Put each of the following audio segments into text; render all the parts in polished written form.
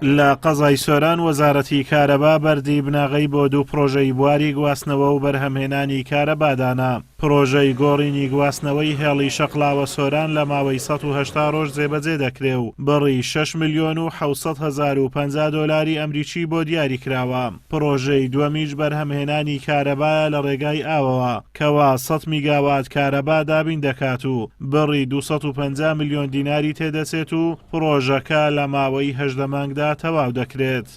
لە قەزای سۆران وەزارەتی کارەبا بەردی بناغەی بۆ دوو پڕۆژەی بواری گواستنەوە و بەرهەمهێنانی کارەبا دانا. پڕۆژەی گۆڕینی گواستنەوەی هێڵی شەقڵاوە سۆران لە ماوەی 180 ڕۆژ جێبەجێ دەکرێ و بڕی شەش ملیۆن و 700 هەزار و 50 دۆلاری ئەمریکی بۆ دیاری کراوە. پڕۆژەی دووەمیش بەرهەمهێنانی کارەبایە لە ڕێگای ئاوەوە کەوا 100 میگاوات کارەبا دابین دەکات و بڕی 250 ملیۆن دیناری تێدەچێت و پڕۆژەکە لە ماوەی 18 مانگدا تەواو دەکرێت.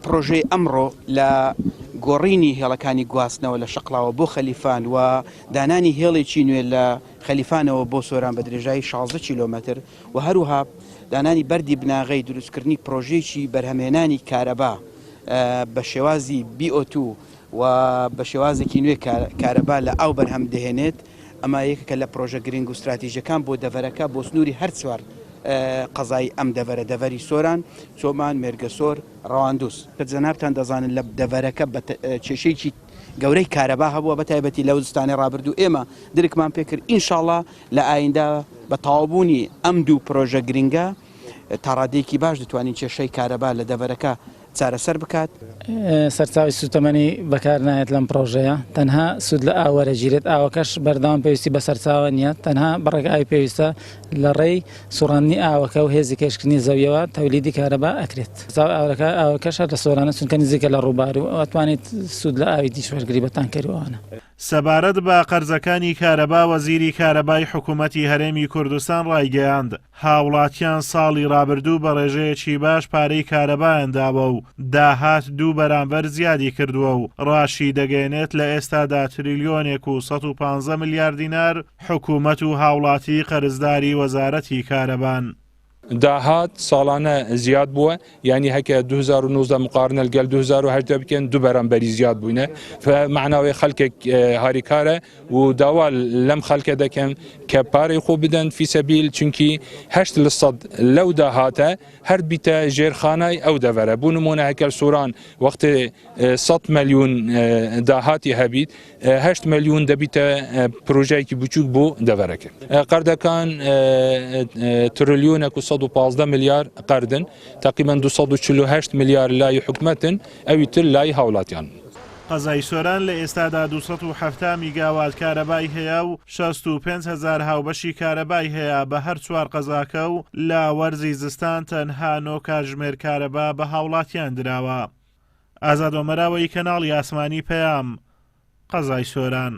پڕۆژەی ئەمڕۆ لە گۆڕینی هێڵەکانی گواستنەوە لە شەقڵاوە بۆ خەلیفان و دانانی هێڵێکی نوێ لە خەلیفانەوە بۆ سۆران بە درێژایی 16 کیلۆمەتر و هەروها دانانی بەردی بناغەی دروستکردنی پڕۆژەیەکی بەرهەمهێنانی کارەبا بە شێوازی BO2 و بە شێوازێکی نوێ کارەبا لە ئاو بەرهەم دەهێنێت، ئەمە یەکێکە لە پڕۆژە گرنگ و ستراتیژیەکان بۆ دەڤەرەکە، بۆ سنووری هەر چوار قەزای ئەم دەڤەرە، دەڤەری سۆران، چۆمان، مێرگەسۆر، ڕەواندوز. جەنابتان دەزانن لە دەڤەرەکە بە کێشەیەکی گەورەی کارەبا هەبووە، بە تایبەتی لەو زستانەی ڕابردوو ئێمە درکمان پێکرد، ئینشاڵڵا لە ئایندە بە تەواوبوونی ئەم دوو پرۆژە گرنگە تاڕادەیەکی باش دەتوانین کێشەی کارەبا لە دەڤەرەکە چارەسەر بکات. سەرچاوەی سووتەمەنی بەکار نایەت لەم پڕۆژەیە، تەنها سوود لە ئاو وەرەگیرێت، ئاوەکەش بەردەوام پێویستی بە سەرچاوە نییە، تەنها بڕێک ئاوی پێویستە لە ڕێی سوڕاندنی ئاوەکە و هێزی کێشکردنی زەویەوە تەولیدی کارەبا ئەکرێت. سەرچاوەی ئاوەکە ئاوەکەش هەر لە سۆرانە چونکە نزیکە لە ڕووبار و ئەتوانیت سوود لە ئاوی دیش وەرگری بە تانکەر و ئەوانە. سەبارەت بە قەرزەکانی کارەبا وەزیری کارەبای حکوومەتی هەرێمی کوردستان ڕایگەیاند، هاوڵاتیان ساڵی ڕابردوو بە ڕێژەیەکی باش پارەی کارەبایان داوە و داهات دوو بەرامبەر زیادی کردووە و ڕاشیدەگەیەنێت لە ئێستادا تریلیۆنێک و 115 ملیار دینار حکوومەت و هاوڵاتی قەرزداری وەزارەتی کارەبان. داهات ساڵانە زیاد بووە یانی هەکە 2019 مقارنە لەگەل 2018 بکەن دوو بەرامبەری زیاد بووینە معناوی خەلکێک هاریکارە و داوا لەم خەلکە دەکەن کە پارەی خۆ بدەن فی سەبیل چونکی 8% لەو داهاتە هەر بیتە ژێرخانای ئەو دەڤەرە بوو نمونە هەکەل سۆران وەختێ 100 ملیون داهاتی هەبیت هەشت ملیون دەبیتە پرۆژەیەکی بچووک بۆ دەڤەرەکە. قەردەکان ترلیۆنێک و 115 ملیار قەردن، تقریبا 248 ملیار لای حکومەتن، ئەوی تر لای هاوڵاتیان. قەزای سۆران لە ئێستادا 270 میگاوات کارەبای هەیە و 65 هەزار هاوبەشی کارەبای هەیە بە هەر چوار قەزاکە و لە وەرزی زستان تەنها 9 کاتژمێر کارەبا بە هاوڵاتیان دراوە. ئازاد ئۆمەراوەیی کەناڵی ئاسمانی پەیام، قەزای سۆران.